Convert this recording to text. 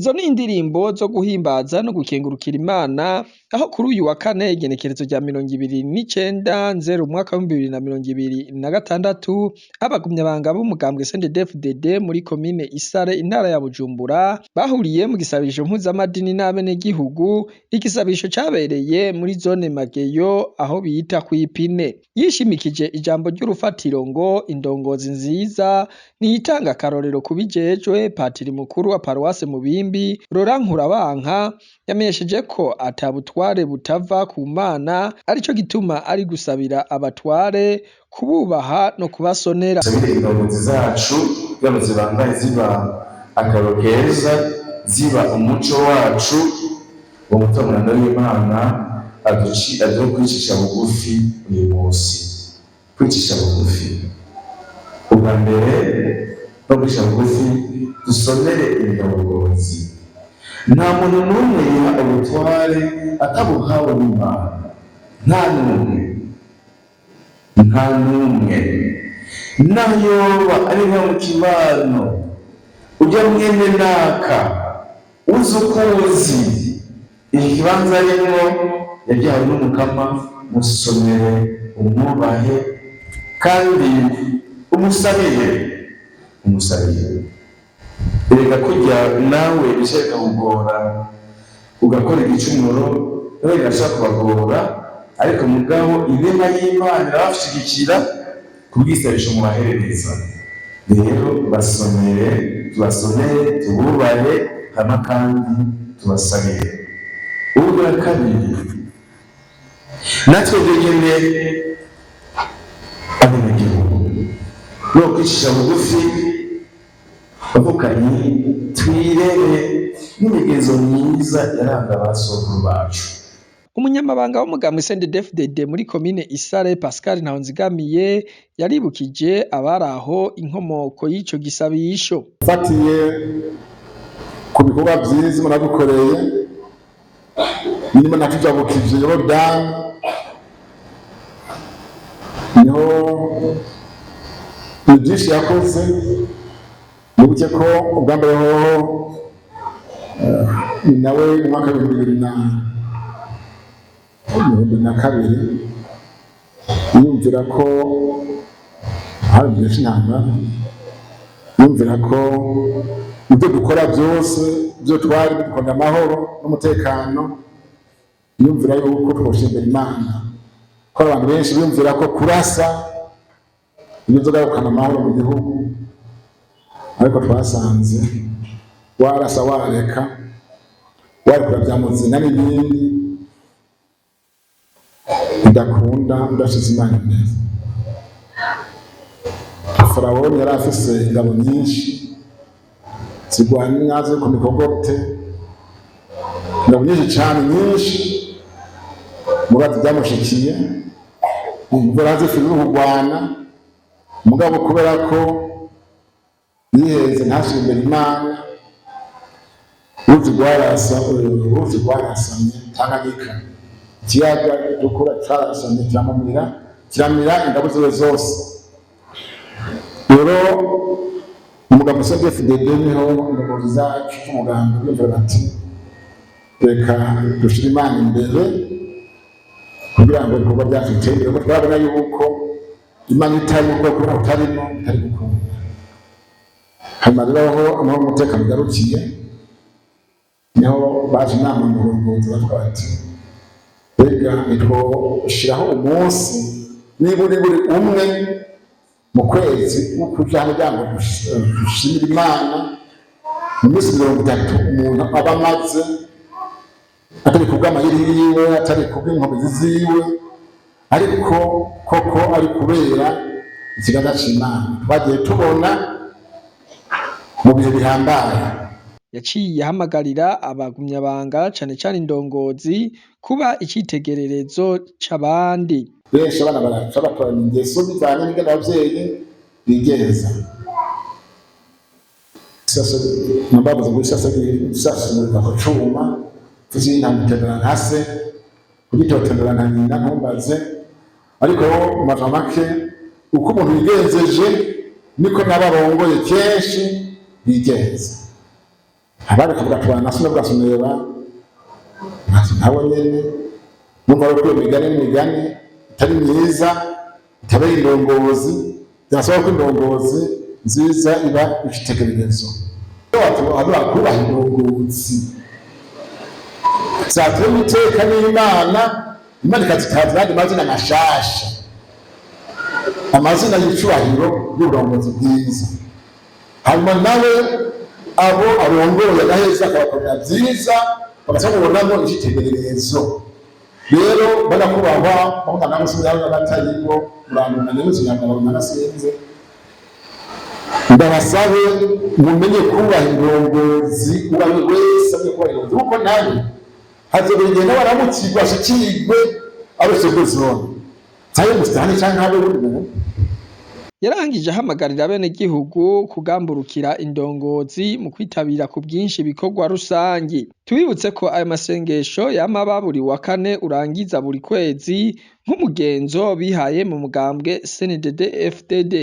Izo ni indirimbo zo guhimbaza no gukengurukira Imana, aho kuri uyu wa kane igenekerezo rya 29 Nzero umwaka w'2026, abagumyabanga b'umugambwe CNDD-FDD muri komine Isare, intara ya Bujumbura, bahuriye mu gisabisho mpuzamadini n'abenegihugu, igisabisho cabereye muri zone Mageyo aho bita kw'Ipine. Yishimikije ijambo ry'urufatiro ngo indongozi nziza niyitanga akarorero kubijejwe, Patiri mukuru wa paruwase Mubimbi, Laurent Nkurabanka, yamenyesheje ko ata butware butava ku Mana, arico gituma ari gusabira abatware kububaha no kubasonera. Dusabire indongozi zacu kugira ngo zibandanye ziba akarorero keza, ziba umuco wacu, uwo mutima mweranda w'Imana aduhe kwicisha bugufi uyu munsi. Kwicisha bugufi ubwa mbere no kwicisha bugufi, dusonere indongozi. Nta muntu n'umwe yiha ubutware atabuhawe n'Imana, nta n'umwe, nta n'umwe. Naho yoba ari nka mu kibano, ujya mwene naka uzi uko uzi iki kibanza arimwo yagihawe n'Umukama, musomere, umwubahe kandi umusabire, umusabire. Erega kurya nawe bica bikakugora ugakora igicumuro, nawe birashobora kubagora, ariko mugabo inema y'Imana irabashigikira kubwisabisho mubaherereza. Rero basomere, tubasomere, tububahe, hama kandi tubasabire. Ubwa kabiri, natwe nyene abenegihugu no kwicisha bugufi, bavukanyi, twirere n'imigenzo myiza yaranga ba sokuru bacu. Umunyamabanga w'umugambwe CNDD-FDD muri komine Isare, Pascal Ntahonzigamiye, yaribukije abari aho inkomoko y'ico gisabisho. Mfatiye ku bikorwa vyiza Imana yadukoreye, n'Imana yatujabukije Yorodani, niho ni byinshi yakoze. Nibuke ko ubwa mbere hoho ni nawe mu mwaka w'2022 yiyumvira ko hari igihe c'intambara, yumvira ko ibyo dukora byose, ibyo twari dukunda, amahoro n'umutekano, yumvira yuko twoshimira Imana ko abantu benshi biyumvira ko kurasa ibizogarukana amahoro mu gihugu, ariko twasanze warasa wareka warekura bya muzina n'ibindi bidakunda udashize Imana imbere. Farawoni yari afise ingabo nyinshi zirwanya zo ku mikogote, ingabo nyinshi cyane, nyinshi. Murazi byamushikiye, imvura zifite kurwana, mugabo kubera ko yihenze ntashire imbere Imana, uruzi rwarasamye Tanganyika, ikiyaga gitukura carasamye, kiramumira, kiramira ingabo ziwe zose. Rero umugabo CNDD-FDD, niho indongozi zacu z'umugambi biyumvira bati: "Reka dushire Imana imbere kugira ngo ibikorwa byacu bitere imbere," kuko twabona yuko Imana itari mu bwoko butarimo bitari gukunda. Hanyuma rero aho amahoro n'umutekano bigarukiye, niho baje inama mu burongozi, bavuga bati: "Mbega ntitwoshiraho umunsi niba uri buri umwe mu kwezi wo kuja hamwe kugira ngo dushimire Imana mu minsi 30 umuntu aba amaze, atari kubw'amayeri yiwe, atari kubw'inkomezi ziwe, ariko koko ari kubera ikiganza c'Imana twagiye tubona mu bihe bihambaye." Yaciye ahamagarira abagumyabanga, cane cane indongozi, kuba icitegererezo c'abandi. Benshi abana baraca batorana ingeso bivanye n'ingene abavyeyi bigenza. Isaso nambabuze ngo isaso riva ku cuma, tuzintama itemera nka se, kugitotembera nka nyina, ntumbaze. Ariko mu majambo make, uko umuntu yigenzeje niko n'abarongoye kenshi bigenza. Abandi bakavuga ati wanasoma bwasomera nabo nyene. Numva ko iyo migani n'imigani itari myiza, itabera indongozi. Byasaba ko indongozi nziza iba icyitegererezo. Abantu bakubaha indongozi zatewe iteka n'Imana, Imana ikazitaza ayandi mazina mashasha, amazina y'icubahiro y'uburongozi bwiza. Hanyuma nawe abo arongoye agaheza akabakorera byiza, bagaca babonamo icyitegererezo. Rero banakubahwa bahungana n'abasore n'abataribo, muranduna n'imizinyarwanda narasenze. Ndabasabe mumenye kubaha indongozi, uwo ari we wese amenye kubaha indongozi, kuko nawe hazogera igihe nawe aramukirwa, ashikirwe arose zone tayo musitani canke habe wundi muntu. Yarangije ahamagarira abenegihugu kugamburukira indongozi mu kwitabira ku bwinshi ibikorwa rusangi. Tubibutse ko ayo masengesho yama aba buri wa kane urangiza buri kwezi nk'umugenzo bihaye mu mugambwe CNDD-FDD.